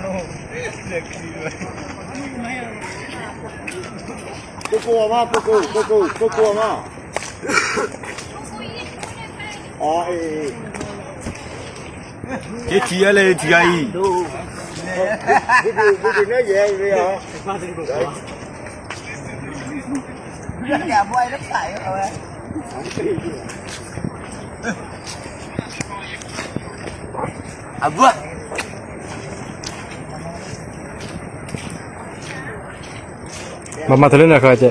ကိၢ်ကိၢ်အမါ, ကိၢ်ကိၢ်, ကိၢ်ကိၢ်, ကိၢ်ကိၢ်အမါ. အီ အ့ က့ၤထံၣ်အလဲၣ်, ထံၣ်အံၤ. ဘုဒုး, ဘုဒုးနဲယဲဝဲအီၤ. အဘၣ်. ဘၣ်မၤတလၢနၤဃီကဲ,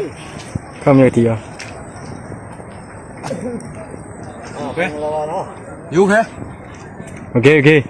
ခီမ့ၢ်ကထံၣ်အီၤ. Okay, okay.